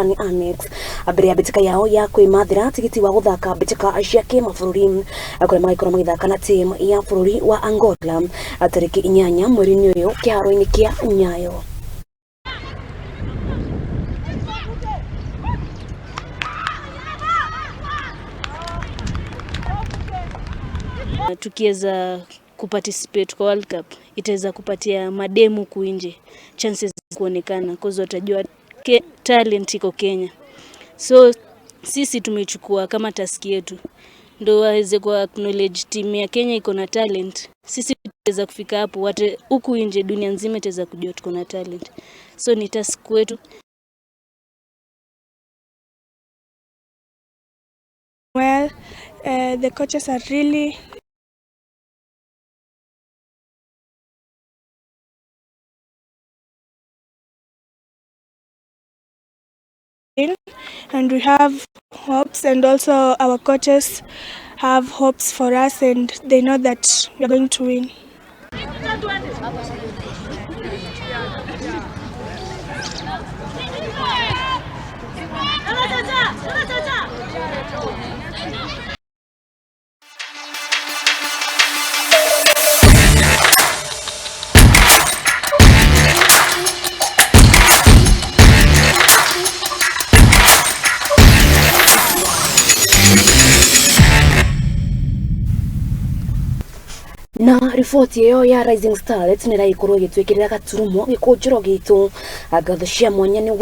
Rajdhani Annex mbere ya mbĩtĩka yao ya kwĩmathĩra tigiti wa gũthaka mbĩtĩka cia kĩmabũrũri kũrĩa magĩkorwo magĩthaka na timu ya bũrũri wa Angola tarĩki 8 mweri-inĩ ũyũ kĩharo-inĩ kĩa Nyayo. Tukiweza kuparticipate kwa World Cup itaweza kupatia mademu huku nje chances kuonekana, cause watajua talent iko Kenya. So sisi tumechukua kama task yetu ndo waweze ku acknowledge team ya Kenya iko na talent. Sisi tutaweza kufika hapo, wate huku nje dunia nzima itaweza kujua tuko na talent. So ni task wetu. Well, the coaches are really and we have hopes, and also our coaches have hopes for us, and they know that we are going to win. Na riboti ĩyo ya Rising Starlets nĩ ĩragĩkorwo ĩgĩtwĩkĩrĩra gaturumo gĩkũnjĩro gitũ. Ngatho cia mwanya nĩ